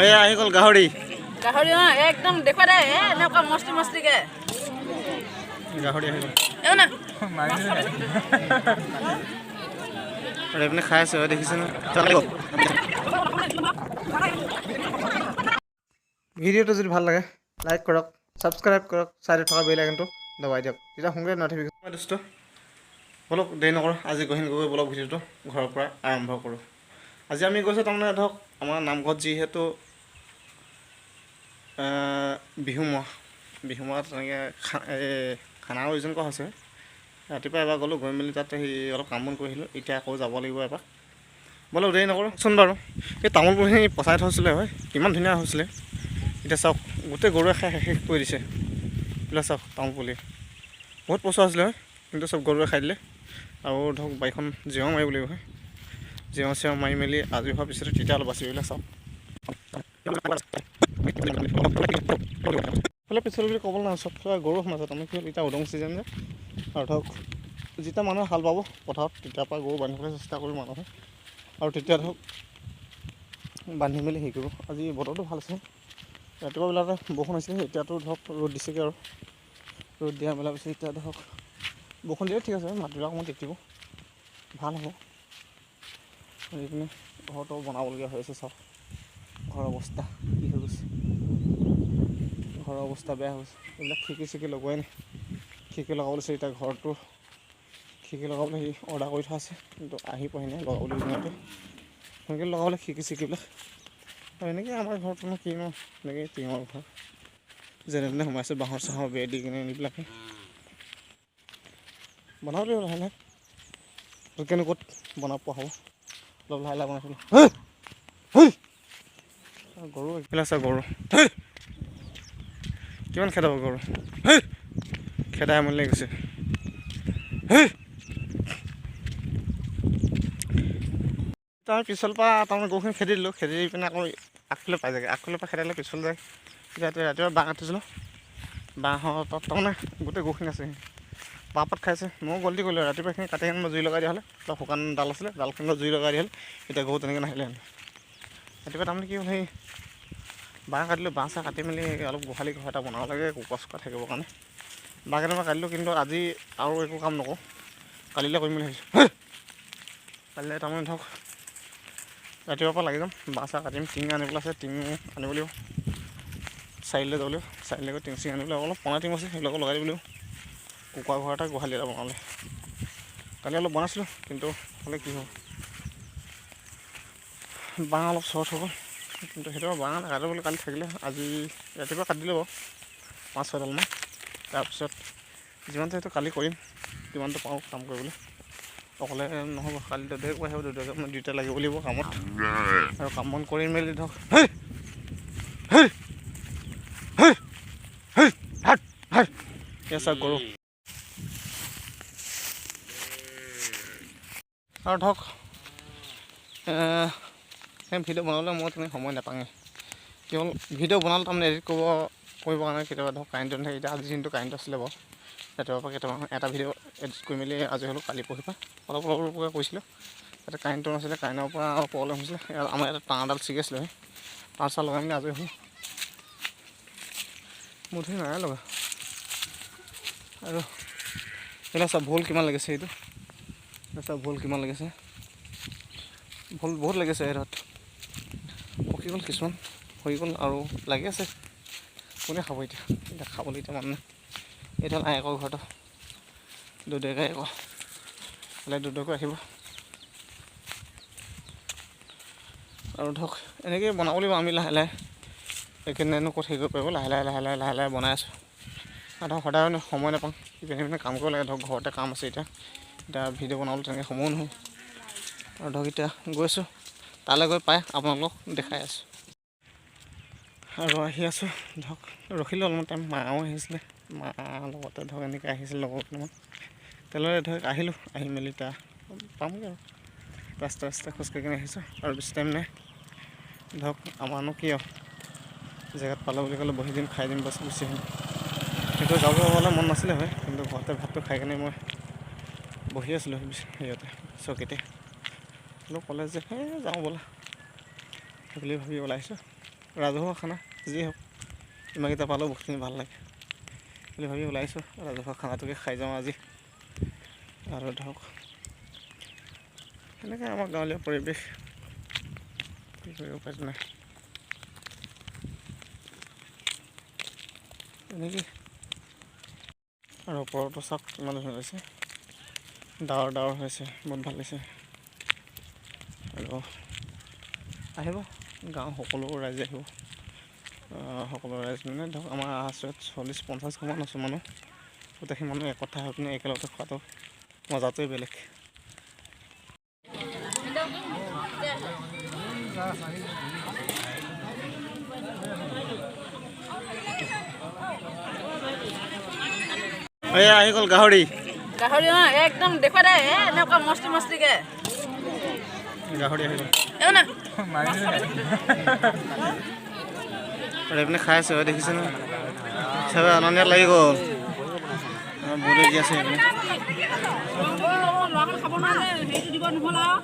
এই আহি গ'ল গাহৰি। গাহৰি, অঁ, একদম দেখুৱাই দে। এ এনেকুৱা মস্তি মস্তিকে। গাহৰি আহি গ'ল। এও না। আৰু এইপিনে খাই আছে, হয়, দেখিছে ন? ভিডিঅ'টো যদি ভাল লাগে, লাইক কৰক, ছাবস্ক্ৰাইব কৰক, ছাইডত থকা বেল আইকনটো দবাই দিয়ক, তেতিয়া সোনকালে নটিফিকেশ্যন। দোস্ত, ব'লক, দেৰি নকৰোঁ। আজি গহীন গগৈ ব'লক ভিডিঅ'টো ঘৰৰ পৰা আৰম্ভ কৰোঁ। আজি আমি গৈছোঁ, তাৰমানে ধৰক আমাৰ নামঘৰত যিহেতু বিহু মাহ, বিহু মাহত তেনেকৈ এই খানাৰ আয়োজন কৰা হৈছে। ৰাতিপুৱা এবাৰ গ'লোঁ, গৈ মেলি তাত সেই অলপ কাম বন কৰি আহিলোঁ। এতিয়া আকৌ যাব লাগিব এপাক। ব'লক, দেৰি নকৰোঁ চোন। বাৰু, এই তামোল পুলিখিনি পচাই থৈছিলে হয়, কিমান ধুনীয়া হৈছিলে। এতিয়া চাওক, গোটেই গৰুৱে খাই শেষ কৰি দিছে। এইবিলাক চাওক, তামোল পুলি বহুত পচোৱা আছিলে হয়, কিন্তু চব গৰুৱে খাই দিলে। আৰু ধৰক বাৰীখন জেওৰা মাৰিব লাগিব হয়। জেওৰা চেওৰা মাৰি মেলি আজৰি হোৱাৰ পিছতে তেতিয়া অলপ বাচিব। এইবিলাক চাওক। এইফালে পিছফালে বুলি ক'বলৈ নাই, চবফালে গৰু সোমাইছে। তাৰমানে কি হ'ল, এতিয়া উদং ছিজন যে, আৰু ধৰক যেতিয়া মানুহে হাল বাব পথাৰত, তেতিয়াৰ পৰা গৰু বান্ধিবলৈ চেষ্টা কৰিব মানুহে। আৰু তেতিয়া ধৰক বান্ধি মেলি হেৰি কৰিব। আজি বতৰটো ভাল আছে। ৰাতিপুৱা বেলাতে বৰষুণ হৈছিলে, এতিয়াতো ধৰক ৰ'দ দিছেগৈ। আৰু ৰ'দ দিয়া মেলাৰ পিছত এতিয়া ধৰক বৰষুণ দিলে ঠিক আছে, মাটিবিলাক অকণমান তিতিব, ভাল হ'ব। এইপিনে ঘৰটো বনাবলগীয়া হৈ আছে। চাওক, ঘৰৰ অৱস্থা কি হৈ গৈছে। ঘৰৰ অৱস্থা বেয়া হৈ গৈছে। এইবিলাক খিৰিকী চিৰিকি লগোৱাই নাই। খিৰিকী লগাব লৈছে। এতিয়া ঘৰটো খিৰিকী লগাবলৈ হেৰি অৰ্ডাৰ কৰি থোৱা আছে, কিন্তু আহি পোৱাহি নাই। লগাবলৈ দিনতে সোনকালে লগাবলৈ খিৰিকী চিৰিকিবিলাক। আৰু এনেকৈ আমাৰ ঘৰটোনো কিনো, এনেকৈ টিঙৰ ঘৰ, যেনে তেনে সোমাইছে, বাঁহৰ চাহৰ বেৰ দি কিনে এইবিলাকে বনাব লাগিব লাহে লাহে। কেনে ক'ত বনাব পৰা হ'ব, অলপ লাহে লাহে বনাইছিলোঁ। গৰু এইবিলাক আছে। গৰু কিমান খেদাব? গৰু খেদাই আমনি লাগি গৈছে। তাৰ পিছল পৰা তাৰমানে গৰুখিনি খেদি দিলোঁ। খেদি দি পিনে আকৌ আগফালে পাই যায়গৈ। আগফালৰ পৰা খেদালে পিছফালে যায়। এতিয়া ৰাতিপুৱা বাঁহ কাটিছিলোঁ। বাঁহৰ তাত তাৰমানে গোটেই গৰুখিনি আছে, বাঁহ পাত খাইছে। ময়ো গলতি কৰিলোঁ। ৰাতিপুৱা এইখিনি কাটি কিনে জুই লগাই দিয়া হ'লে, অলপ শুকান ডাল আছিলে, ডালখিনি জুই লগাই দিয়া হ'লে এতিয়া গৰু তেনেকৈ নাহিলে। ৰাতিপুৱা তাৰমানে কি হ'ল, সেই বাঁহ কাটিলোঁ। বাঁহ চাহ কাটি মেলি অলপ গোহালি ঘৰ এটা বনাব লাগে, কুকুৰা চুকুৰা থাকিবৰ কাৰণে। বাঁহ কেইটামান কাটিলোঁ, কিন্তু আজি আৰু একো কাম নকৰোঁ, কালিলৈ কৰিম বুলি ভাবিছোঁ। কালিলৈ তাৰমানে ধৰক ৰাতিপুৱাৰ পৰা লাগি যাম, বাঁহ চাহ কাটিম। টিং আনিবলৈ আছে, টিং আনিব লাগিব। চাৰিআলিলৈ যাব লাগিব। চাৰিআলিলৈ গৈ টিং চিং আনিব লাগিব। অলপ পুৰণা টিং আছে, সেইবিলাকো লগাই দিব লাগিব। কুকুৰা ঘৰ এটা, গোহালি এটা বনালে। কালি অলপ বনাইছিলোঁ, কিন্তু হ'লে কি হ'ব, বাঁহ অলপ চৰ্ট হৈ গ'ল। কিন্তু সেইটো বাঁহ নাকাটো বুলি কালি থাকিলে, আজি ৰাতিপুৱা কাটি দিলোঁ বাৰু পাঁচ ছয়ডালমান। তাৰপিছত যিমানটো সেইটো কালি কৰিম, যিমানটো পাৰোঁ কাম কৰিবলৈ। অকলে নহ'ব, কালি দদেকো আহিব। দদেকে মই দুয়োটা লাগিব লাগিব কামত। আৰু কাম বন কৰি মেলি ধৰক, হেই হেই হেই হেই, হাত হাত, এয়া চাওক গৰু। আৰু ধৰক সেই ভিডিঅ' বনাবলৈ মই তেনেকৈ সময় নাপাওঁৱেই। কেৱল ভিডিঅ' বনালে তাৰমানে এডিট কৰিবৰ কাৰণে কেতিয়াবা ধৰক কাৰেণ্টটো নাথাকে। এতিয়া আজি দিনটো কাৰেণ্ট আছিলে বাৰু। ৰাতিপুৱাৰ পৰা কেইটামান এটা ভিডিঅ' এডিট কৰি মেলি আজৰি হ'লোঁ। কালি পৰহিৰ পৰা অলপ অলপ অলপকৈ কৰিছিলোঁ। তাতে কাৰেণ্টটো নাছিলে, কাৰেণ্টৰ পৰা অলপ প্ৰব্লেম হৈছিলে। আমাৰ ইয়াতে তাঁৰডাল ছিগি আছিলে, তাঁৰ চাৰ লগাই মেলি আজৰি হ'লোঁ। মুঠেই নাই লগা। আৰু এইবিলাক চাওক, ভোল কিমান লাগিছে এইটো। চাওক, ভোল কিমান লাগিছে। ভোল বহুত লাগিছে। এইটোত পকি গ'ল, কিছুমান হৈ গ'ল আৰু লাগি আছে। কোনে খাব এতিয়া? এতিয়া খাবলৈ এতিয়া মানুহ নাই। এইটো হ'ল আয়েকৰ ঘৰটো, দুদেকে আকৌ হ'লে দুদেকো আহিব। আৰু ধৰক এনেকৈয়ে বনাব লাগিব আমি লাহে লাহে। এইকেইদিননো ক'ত হেৰি কৰিব পাৰিব? লাহে লাহে লাহে লাহে লাহে লাহে বনাই আছোঁ। আৰু ধৰক সদায় সময় নাপাওঁ, ইপিনে সিপিনে কাম কৰিব লাগে। ধৰক ঘৰতে কাম আছে এতিয়া। এতিয়া ভিডিঅ' বনাবলৈ তেনেকৈ সময়ো নহয়। আৰু ধৰক এতিয়া গৈছোঁ, তালৈ গৈ পাই আপোনালোকক দেখাই আছোঁ। আৰু আহি আছোঁ, ধৰক ৰখিলোঁ অলপমান টাইম। মাও আহিছিলে, মা লগতে ধৰক এনেকৈ আহিছিলে লগৰ কেইটামান। তেওঁলোকে ধৰক আহিলোঁ, আহি মেলি এতিয়া পামগৈ। আৰু ৰাস্তা ৰাস্তা খোজকাঢ়ি কিনে আহিছোঁ, আৰু বেছি টাইম নাই। ধৰক আমাৰনো কি আৰু, জেগাত পালোঁ বুলি ক'লে বহি দিম, খাই দিম, বাছ, গুচি আহিম। কিন্তু যাবলৈ মন নাছিলে হয়, কিন্তু ঘৰতে ভাতটো খাই কিনে মই বহি আছিলোঁ হেৰিয়তে, চকীতে। অলপ ক'লে যে সেই যাওঁ ব'লা, সেইবুলি ভাবি ওলাইছোঁ। ৰাজহুৱা খানা যিয়ে হওক, ইমানকেইটা পালেও বহুতখিনি ভাল লাগে বুলি ভাবি ওলাইছোঁ। ৰাজহুৱা খানাটোকে খাই যাওঁ আজি। আৰু ধৰক সেনেকৈ আমাৰ গাঁৱলীয়া পৰিৱেশ, কি কৰিব উপায়টো নাই এনেকৈ। আৰু ওপৰতো চাওক কিমান ধুনীয়া লাগিছে, ডাৱৰ ডাৱৰ হৈছে, বহুত ভাল লাগিছে। আৰু আহিব গাঁৱৰ সকলো ৰাইজে আহিব, সকলো ৰাইজ মানে ধৰক আমাৰ আচৰিত 40-50 ঘৰমান আছোঁ মানুহ, গোটেইখিনি মানুহ একতা হৈ পিনে একেলগতে খোৱাটো মজাটোৱে বেলেগ। এয়া আহি গ'ল গাহৰি। গাহৰি অ, একদম দেখুৱাই দে, এনেকুৱা মস্তি মস্তিকে গাহৰি আহি গ'ল। এও না। আৰু এইপিনে খাই আছে, দেখিছে নহয়, চবে আনন্দীয়াত লাগি গ'ল। বৌদে দি আছে এইপিনে। ল'ৰাখন খাব নোৱাৰে, হেৰিটো দিব নহ'ল আৰু।